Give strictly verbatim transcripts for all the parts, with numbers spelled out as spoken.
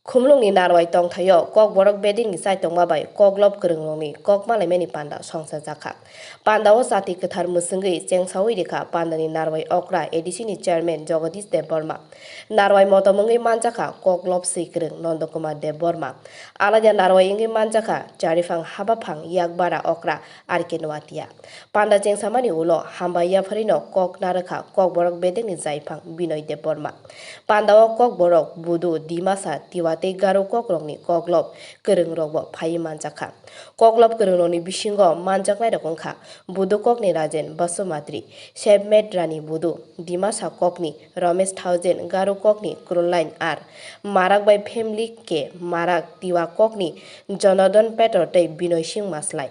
Khumlwngni Narwai tongthaio Kokborok bedekni chaitokma bai Koklop kwrwngrokni kok malaimani panda songchajakha. Pandao chati kwthar mwswngwi chengsaui rikha pandani Narwai okra A D C ni chairman Jagadish Debbarma. Narwai motom wngwi manjakha Koklop swikwrwng Nandakumar Debbarma. Alaida Narwai wngwi manjakha Chariphang Habaphang Yakbara okra R K Noatia. Panda chengsamani ulo hambai yapharino kok narwkha Kokborok bedekni jaiphang Binoy Debbarma. Pandao Kokborok, Budu, Dimasa, Tiwa tei Garo kokrokni Koklop kwrwngrokbo phaiwi manjakha. Koklop kwrwngrokni bisingo manjaknairok wngkha Budu kokni Rajen Basumatri, Sepmet Rani Budu, Dimasa kokni Romesh Thaojen, Garo kokni Krulline R Marak bai family K Marak, Tiwa kokni Jonadon Petor tei Binoy Singh Maslai.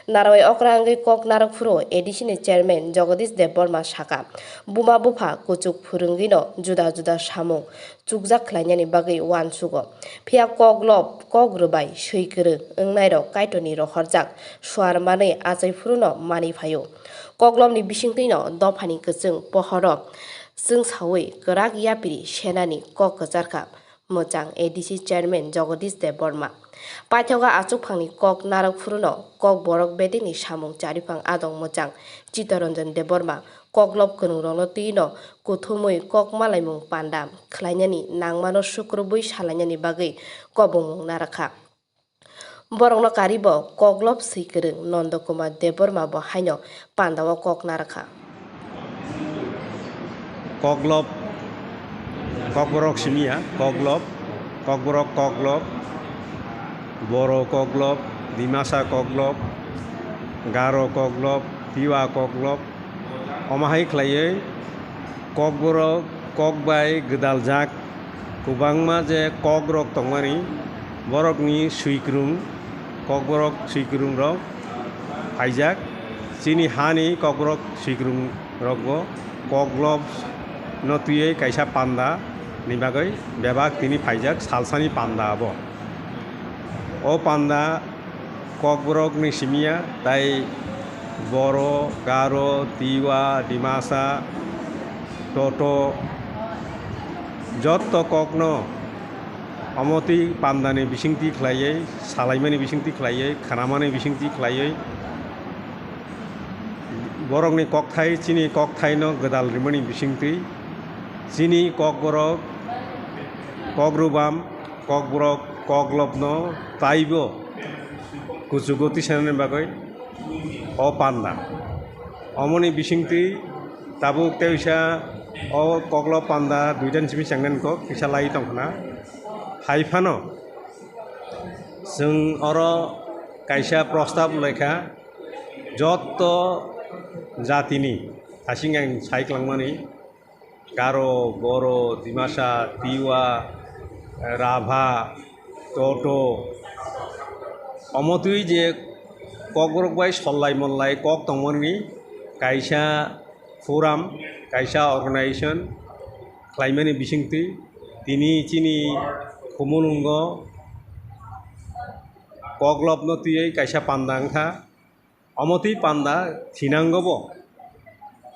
Narwai okra wngwi kok narwk phuru A D C ni chairman Jagadish Debbarma saka, buma bupha kuchuk phwrwngwino juda juda samung chukjak khlainani bagwi uansugo. Phiya Koklop kok rwbai swikwrwng wngnairok Kaitorni rohorjak suar manwi achai phuruno manwi phaio. Koklopni bisingtwino dophani kwchwng pohoro chwngsaui kwrak yapiri senani kok kwcharkha mwchang A D C chairman Jagadish Debbarma. Paithago achukphangni kok narwk phuruno Kokborok bedekni samung Chariphang adong mwchang Chittaranjan Debbarma Koklop kwrwngrokno twino kuthumwi kok malaimung panda khlainani nangmano sukrubwi salainani bagwi kobongmung narwkha. Borokno karibo Koklop swikwrwng Nandakumar Debbarma bo haino pandao kok narwkha. Koklop, Kokborok simiya, Koklop, Kokborok Koklop, Boro Koklop, Dimasa Koklop, Garo Koklop, Tiwa Koklop, omo hai khlaiwi Kokborok kok bai gwdaljak kwbangma je kokrok tongmani, borokni swikwrwng, Kokborok swikwrwngrok phaijak. Chini hani Kokborok swikwrwngrokbo Koklopno twiwi kaisa panda ni bagwi bebak tini phaijak, salsani panda abo. O panda Kokborokni simiya, tai Boro, Garo, Tiwa, Dimasa, Toto, jotto kokno omo twi pandani bisingtwi khlaiwi, salaimani bisingtwi khlaiwi, khnamani bisingtwi khlaiwi, borokni kokthai, chini kokthaino gwdal rimani bisingtwi, chini Kokborok, Kokrwbam, Kokborok, Koklopno taibo kuchugo tisanani bagwi o panda. Omoni bisingtwi tabuk teisa o Koklop panda duitan simi chengnani kok kisa lai tongkhna. Hai phano chwng oro kaisa prostab laikha, jotto jatini hasing ang sai klangmani, Garo, Boro, Dimasa, Tiwa, Rabha, Toto, omo twi je Kokborok bai sollai mollai kok tongmani kaisa forum, kaisa organization khlaimani bisingtwi tini chini Khumulwngo Koklopno twiwi kaisa panda wngkha. Omo twi panda thinango bo.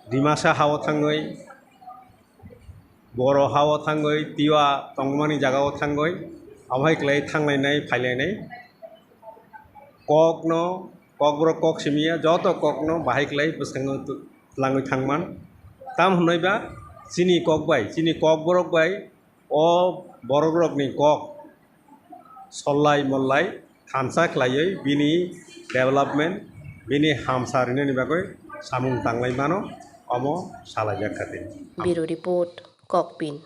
Dimasa hao thangwi, Boro hao thangwi, Tiwa tongmani jagao thangwi, omo hai khlai thanglainai, phailainai. Kokno, Kokborok kok simiya, joto kokno bahai khlai bwskango tu-, twlangwi thangman. Tam hwnwi ba chini kok bai, chini Kokborok bai o borokrokni kok sollai mollai thansa khlaiwi bini development, bini hamsa rinani bagwi samung tanglai mano, omo salaijak kha tei. Bureau Report, Kokpin.